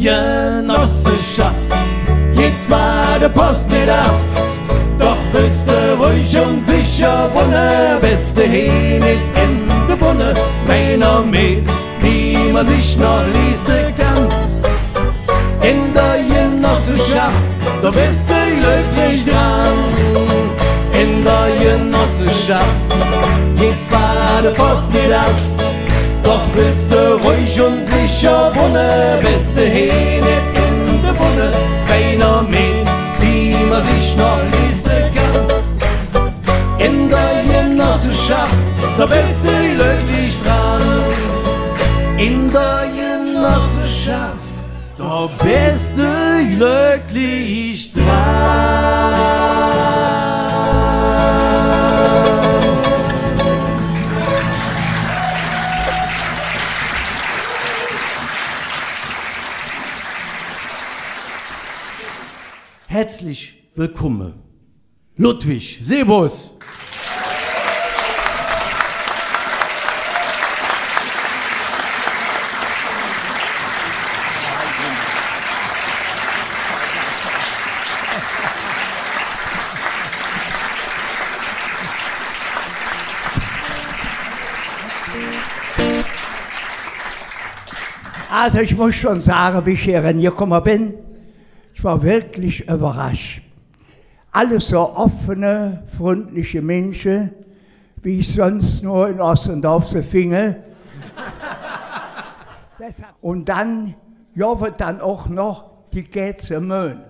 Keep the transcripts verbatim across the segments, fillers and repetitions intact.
Genosseschaff, jetz wor de Poss nit av, doch wells de ruhig un secher wonne, bes de he nit engebonne, bei ner Mäd, die mer sich noch lieste kann. En der Genosseschaff, do bes de glöcklich dran. En der Genosseschaff, jetz wor de Poss nit av, doch wells de ruhig un secher wonne, bes de he nit engebonne, bei ner Mäd, die mer sich noch lieste kann. En der Genosseschaff, do bes de glöcklich dran. En der Genosseschaff, do bes de glöcklich dran. Hätzlich wellkumme. Ludwig Sebus. Also ich muss schon sagen, wie ich hier reingekommen bin, ich war wirklich überrascht. Alles so offene, fründliche Minsche, wie ich sonst nur in Ossendorf se finge. Deshalb, und dann, jo, wor dann och noch die Kääzemöhn.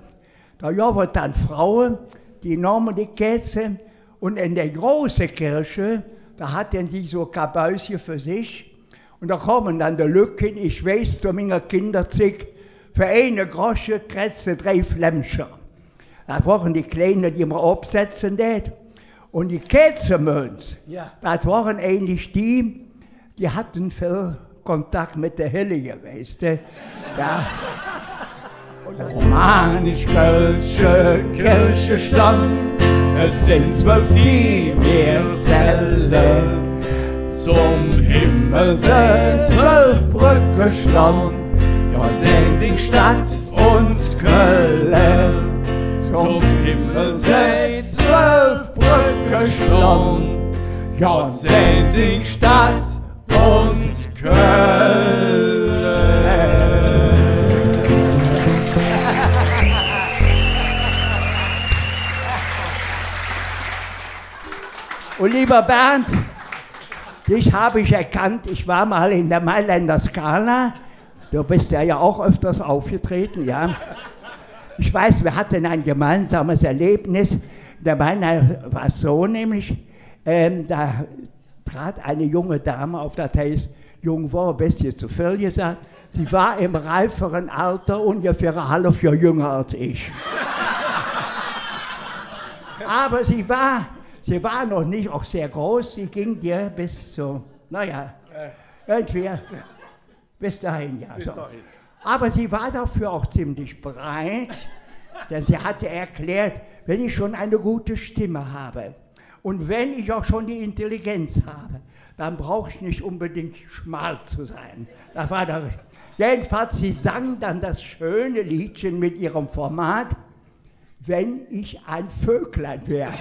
Do gov et dann Fraue, die nohme die Kääze, un en der große Kirch, do hatte die su Kabäusche för sich. Un do kome dann de Lück hin, ich weiß, zo minger Kinderzigg, för eine Grosche kriss de drei Flämmcher. Dat wore die Kleine, die mer opsetze dät. Un die Kääzemöhn, jo, dat wore eigentlich die, die hatte vill Kontakt met de Hellige, weiß de? Jo. Romanisch-kölsche Kirchestand, et sin zwölf, die mer zälle. Zom Himmel sin zwölf Bröcke gestande, jo, sinn die Stadt uns Kölle. Zom Himmel sin zwölf Bröcke gestande, jo, sinn die Stadt uns Kölle. Und lieber Bernd, dich habe ich erkannt. Ich war mal in der Mailänder Scala. Du bist ja, ja auch öfters aufgetreten, ja. Ich weiß, wir hatten ein gemeinsames Erlebnis. Da war eine, war so nämlich, ähm, da trat eine junge Dame auf, das heißt, jung war ein bisschen zu viel gesagt. Sie war im reiferen Alter, ungefähr ein halbes Jahr jünger als ich. Aber sie war, sie war noch nicht auch sehr groß, sie ging dir bis zu, naja, irgendwie. Bis dahin, ja. Bis dahin. Aber sie war dafür auch ziemlich breit, denn sie hatte erklärt, wenn ich schon eine gute Stimme habe und wenn ich auch schon die Intelligenz habe, dann brauche ich nicht unbedingt schmal zu sein. Das war der, jedenfalls, sie sang dann das schöne Liedchen mit ihrem Format, Wenn ich ein Vöglein wär.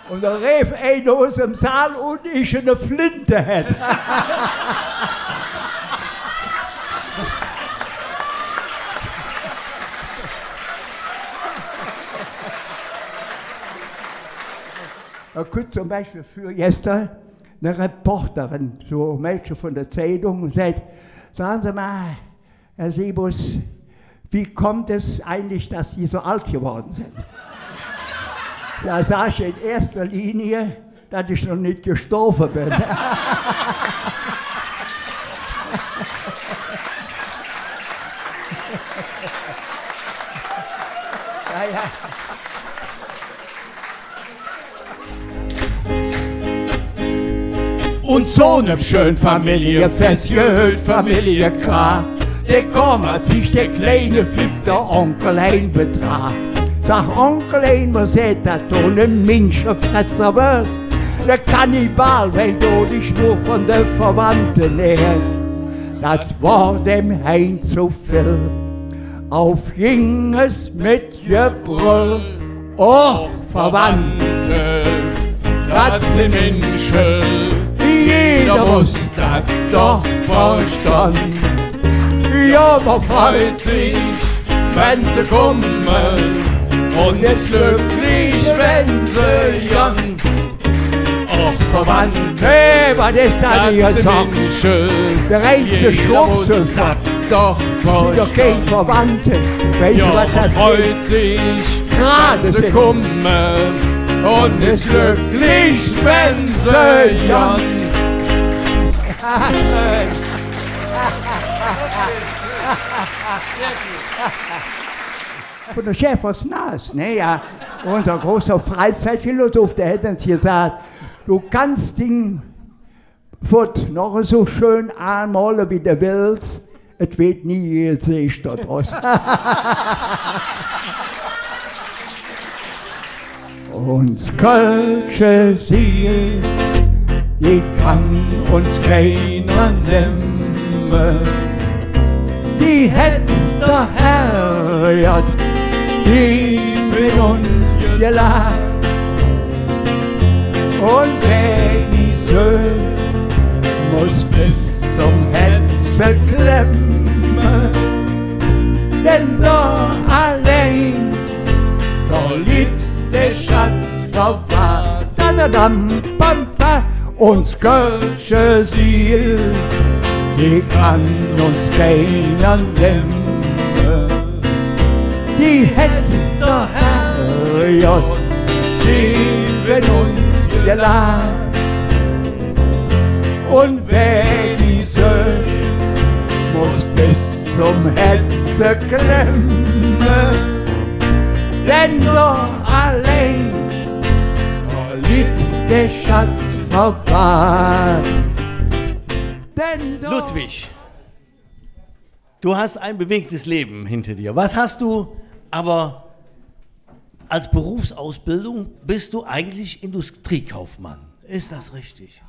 Und da reef einer aus dem Saal: „Und ich eine Flinte hätt.“ Da kütt zum Beispiel vürgestern eine Reporterin, so ein Mädchen von der Zeitung, und sagt: „Sagen Sie mal, Herr Sebus, wie kommt es eigentlich, dass Sie so alt geworden sind?“ Da sag ich: „In erster Linie, dass ich noch nicht gestorben bin.“ Ja, ja. Un zo nem schön Familljefess, jöd Familljekram, do kom, als sich der kleine Fick der Onkel Hein betraach. Sag, Onkel Hein, wat es dat, do ne Minschefresser wööds, ne Kannibal, weil do dich nur vun de Verwandte nährst. Dat wor däm Heinz zo vill, auf ging et met Gebröll. Och, Verwandte, dat sin Minsche, jeder muss dat doch verstonn. Jo, mer freut sich, wann se kumme, un es glöcklich, wann se gonn. Och, Verwandte, wat es dat hee för ene Song? Minsche, der einzige Schrubbsel. Doch, sin doch kein Verwandte. Weescht do, wat dat freut sich, grad se kumme, un es glöcklich, wann se gonn. Vun der Schäfers Nas, ne? Jo, unse große Freizeitphilosoph, dä hät uns gesaht, do kanns dich fott noch esu schön aanmole, wie de wells, et weed nie e Geseech do drus. Uns kölsche Siel, die kann uns keiner nemme. Die hät der Herrgodd tief en uns gelaht. Un wä die söhn, muss bes zom Hätze klemme, denn do allein, do litt der Schatz verwahrt. Dadadam, bam, ba. Uns kölsche Siel, die kann uns keiner nemme. Die hät der Herrgodd tief en uns gelaht. Un wä die söhn, muss bes zom Hätze klemme, denn do allein, do litt der Schatz verwahrt. Denn do Ludwig, du hast ein bewegtes Leben hinter dir. Was hast du aber als Berufsausbildung, bist du eigentlich Industriekaufmann? Ist das richtig?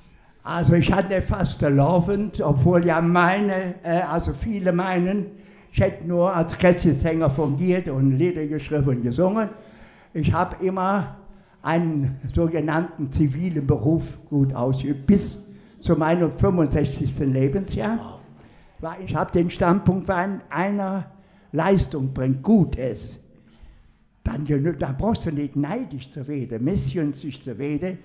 Also ich hatte Fastelovend, obwohl ja meine, äh, also viele meinen, ich hätte nur als Krätzchensänger fungiert und Lieder geschrieben und gesungen. Ich habe immer einen sogenannten zivilen Beruf gut ausgeübt, bis zu meinem fünfundsechzigsten Lebensjahr. Weil ich habe den Standpunkt, wenn einer Leistung bringt, gut ist, dann, dann brauchst du nicht neidisch zu werden, missgünstig zu werden.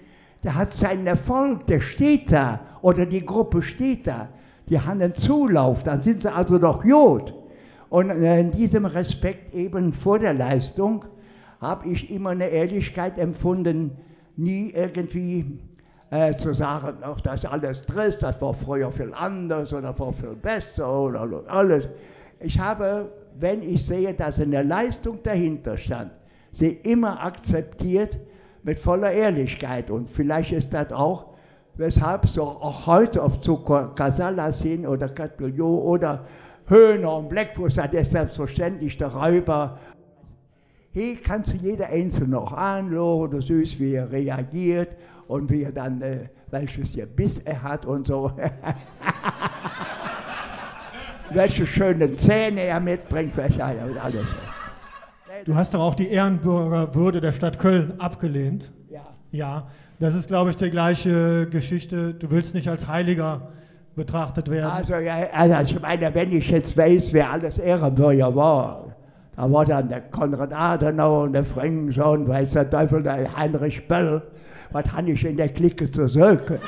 Der hat seinen Erfolg, der steht da, oder die Gruppe steht da. Die haben einen Zulauf, dann sind sie also noch gut. Und, äh, in diesem Respekt eben vor der Leistung habe ich immer eine Ehrlichkeit empfunden, nie irgendwie, äh, zu sagen, „Ach, das ist alles Trist, das war früher viel anders oder war viel besser“ oder alles. Ich habe, wenn ich sehe, dass eine Leistung dahinter stand, sie immer akzeptiert mit voller Ehrlichkeit. Und vielleicht ist das auch, weshalb so auch heute oft zu Ko-, Casalas hin oder Cat Ballou oder Höhner und Blackwoods, das ist selbstverständlich der Räuber. Hier kannst du jeder Einzelne noch anlore, du siehst, wie er reagiert und wie er dann, äh, welches Gebiss er hat und so. Welche schönen Zähne er mitbringt, welche, und alles. Du hast doch auch die Ehrenbürgerwürde der Stadt Köln abgelehnt. Ja. Ja, das ist, glaube ich, die gleiche Geschichte. Du willst nicht als Heiliger betrachtet werden. Also, ja, also ich meine, wenn ich jetzt weiß, wer alles Ehrenbürger war, da war dann der Konrad Adenauer und der Frings und weiß der Teufel, der Heinrich Böll. Was han ich en der Clique ze söke?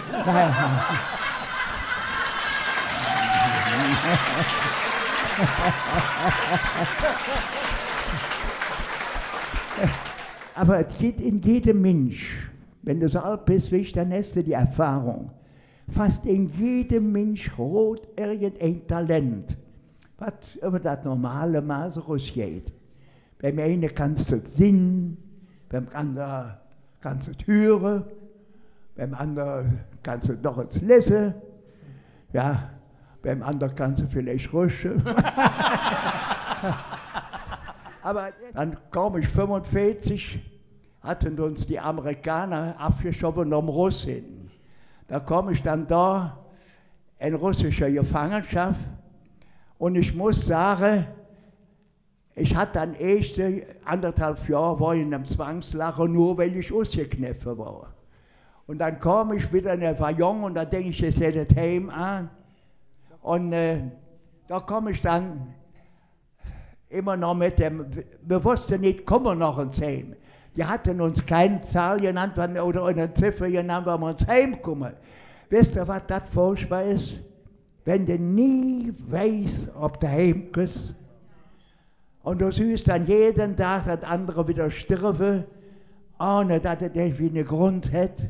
Ävver et gitt en jedem Minsch, wann do su alt bes wie ich, dann häs do die Erfahrung. Fass en jedem Minsch rod irgendein Talent, wat üvver dat normale Maß erusgeiht. Beim eine kanns do et singe, beim andere kanns do et höre, beim andere kanns do noch et lese, jo, beim andere kanns do villeich rösche. Ävver dann kom ich fünfunveezig, hatte uns die Amerikaner avgeshovve nohm Russ hin. Do kom ich dann do en russischer Gefangenschaff. Un ich muss sage, ich hatt dann eesch anderthalv Johr, wor ich en enem Zwangslager, nor weil ich usgekneffe wor. Un dann kom ich widder, ne, wor jung, un do denk ich, jetz geiht et heim aan. Un, äh, do kom ich dann immer noch met dem, mer woosste nit, kumme mer noch ens heim. Die hatte uns kein Zahl genannt, wann, oder en Ziffer genannt, wann mer ens heimkumme. Wesst ehr, wat dat furchbar es? Wenn de nie weiß, ov de heimküss. Un do sühs dann jeden Dag, dat andere widder sterve, ohne dat et irgendwie ene Grund hätt.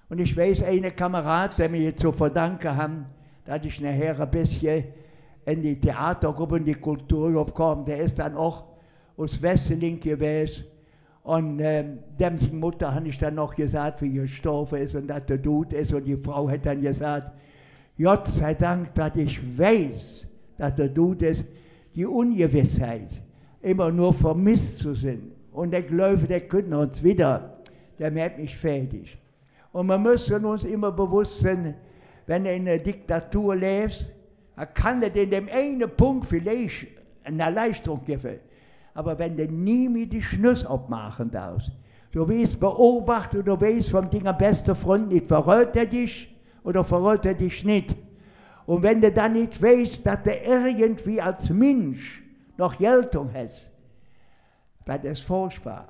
Un ich weiß, eine Kamerad, däm ich et zo verdanke han, dat ich nohher e bessche en die Theatergrupp, en die Kulturgrupp kom, dä es dann och us Wesseling gewäs. Un, ähm, däm sing Mutter han ich dann noch gesaht, wie hä gestorve es un dat hä dud es. Un die Frau hät dann gesaht: „Gott sei Dank, dat ich weiß, dat hä dud es.“ Die Ungewissheit, immer nor vermess zo sin. Un ich gläuv, dä kütt uns widder, dä mäht mich fäädig. Un mer müsse uns immer bewuss sin, wenn de en ener Diktatur lävs, do kann et en däm eine Punk villeich en Erleichterung gevve. Ävver wenn de nie mih de Schnüss opmaache darfs, do wees beobacht, do wees vun dinge beste Fründ nit, verröd hä dich oder verröd hä dich nit. Un wenn de dann nit weiß, dat de irgendwie als Minsch noch Geltung häs, dat es furchbar.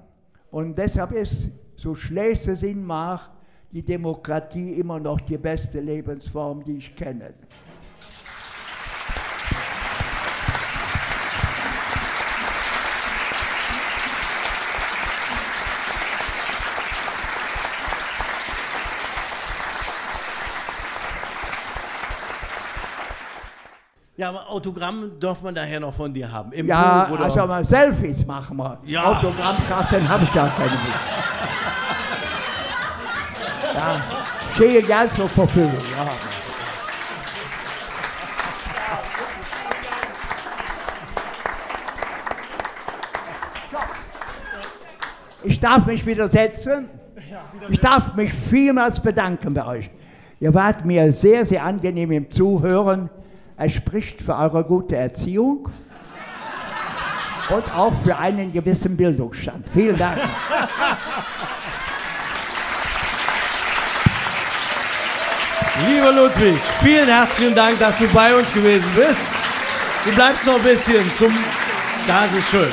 Un deshalv es, su schlääch se sin mag, die Demokratie immer noch die beste Lebensform, die ich kenne. Ja, aber Autogramm darf man nachher noch von dir haben. Im Buch oder? Ja, also mal Selfies machen wir. Ja. Autogrammkarten habe ich ja keine mit. Ja, stehe gern zur Verfügung, ja. Ich darf mich wieder setzen. Ich darf mich vielmals bedanken bei euch. Ihr wart mir sehr, sehr angenehm im Zuhören. Es spricht für eure gute Erziehung und auch für einen gewissen Bildungsstand. Vielen Dank. Lieber Ludwig, vielen herzlichen Dank, dass du bei uns gewesen bist. Du bleibst noch ein bisschen zum, das ist schön.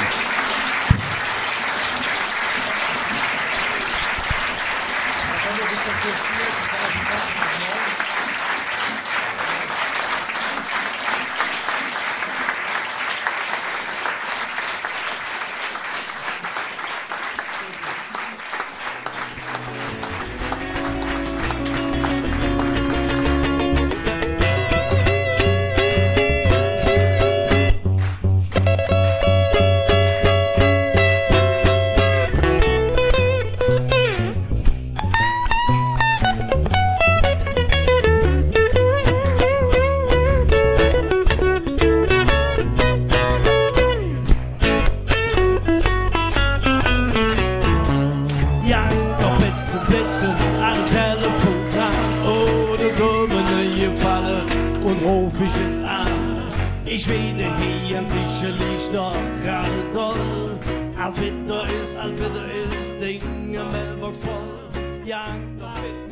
Janko, bitte, bitte, am Telefon dran, oder do mer ene Gefalle un ruf mich jetz aan. Ich wänn hee secherlich noch grad doll. Al widder es, al widder es Ding em Mailbox voll. Janko, bitte.